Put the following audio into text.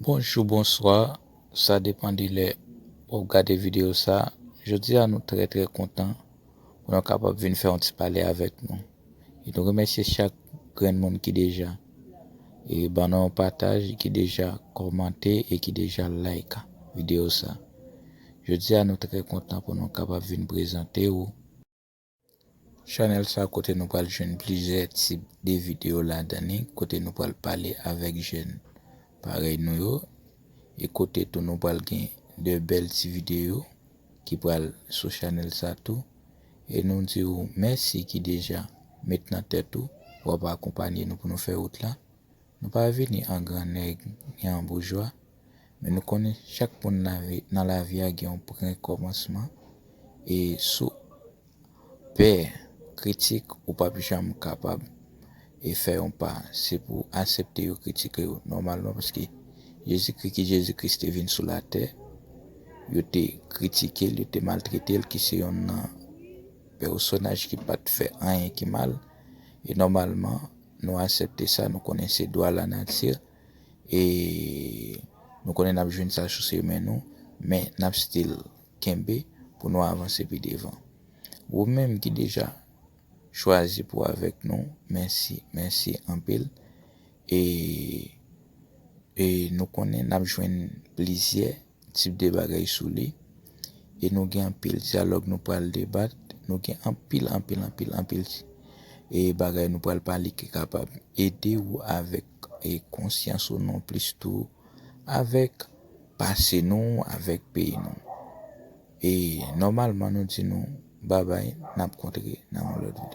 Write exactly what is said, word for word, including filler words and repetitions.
Bonjou, bonswa, sa depann de lè w ap gade videyo sa. Jodi a nou trè trè kontan pou nou kapab vin fè yon ti pale avèk nou. E nou remèsye chak grenn moun ki deja e ban nou yon pataj, ki deja kòmante e ki deja like videyo sa. Jodi a nou trè kontan pou nou kapab vin prezante w chanèl sa kote nou pral jwenn plizyè tip de videyo ladan li, kote nou pral pale avèk jèn parèy nou yo, e kote tou nou pral gen de bèl ti videyo ki pral sou chanèl sa tou. E nou di w mèsi ki deja met nan tèt ou pou w ap akonpanye nou pou nou fè wout la. Nou pa vini an gran nèg ni an boujwa, men nou konnen chak moun nan lavi a gen yon pwen kòmansman. E sou pè kritik, ou p ap janm kapab e fè yon pa. Se pou aksepte yo kritike yo nòmalman, paske Jezikri ki Jezikri te vin sou latè, yo te kritike l, yo te maltrete l, ki se yonn nan pèsonaj ki pa t fè anyen ki mal. E nòmalman, nou aksepte sa, nou konnen se dwa lanati. E nou konnen n ap jwenn sa sou chemen nou, men n ap still kenbe pou nou avanse pi devan. Ou menm ki deja chwazi pou avèk nou, mèsi, mèsi anpil. E, e nou konnen n ap jwenn plizyè tip de bagay sou li. E nou gen anpil dyalòg nou pral debat. Nou gen anpil, anpil, anpil, anpil e bagay nou pral pale ki kapab ede w avèk e konsyans ou non plis tou avèk pase nou, avèk peyi nou. E nòmalman nou di nou babay, n ap kontre nan yon lòt videyo.